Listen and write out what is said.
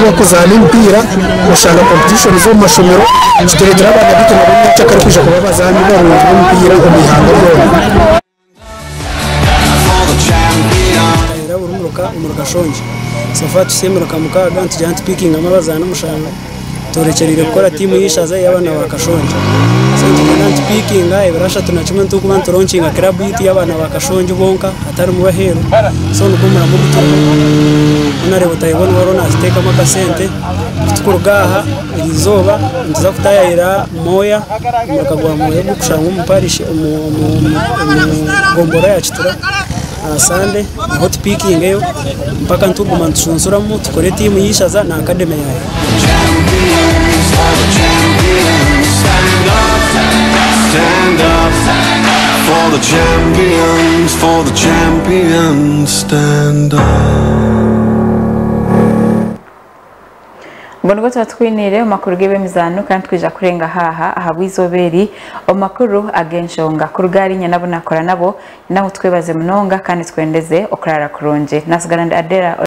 abarikuzaana emipiira oshanga competition z'omu mashomero kitureetera abaana baitu nabo nyencakare kwija kuba abazaani barungi b'omupiira omu ihanga ryona. Tutahirira buri muruka omuri Kashongye. So far tuhitsye emiruka mukaaga nitugyenda nitupikingamu abazaani mushanju. Tworekyereire kukora tiimu y'eishaza ey'abaana ba Kashongye. So nitugyenda nitupikinga ebiro 31 nitukuba nituronkinga kiraabu yaitu y'abaana ba Kashongye bonka hatarimu b'aheeru. So nigwo murimo ogu turimu. Honourable Tayebwa niwe ariyo naatuteekamu akasente. Kutukuruga aha eriizooba nituza kutaayayira Moya, omuruka gwa Moya ogurikushangwa omu parish omu gomborora ya Kitura. Aha Sande niho tupikingeyo mpaka nitukuguma nitucuncuramu tukore tiimu y'eishaza na akademi yaayo. Obwo nibwo tuba tukwiniire omu makuru g'eby'emizaano kandi twija kurenga haaha ahabw'eizooba eri omu makuru ag'enshonga. Kuruga ahari inye n'abu naakora nabo, nawe twebaze munonga kandi twendeze okuraara kurungi. Naatsigara ndi Adela.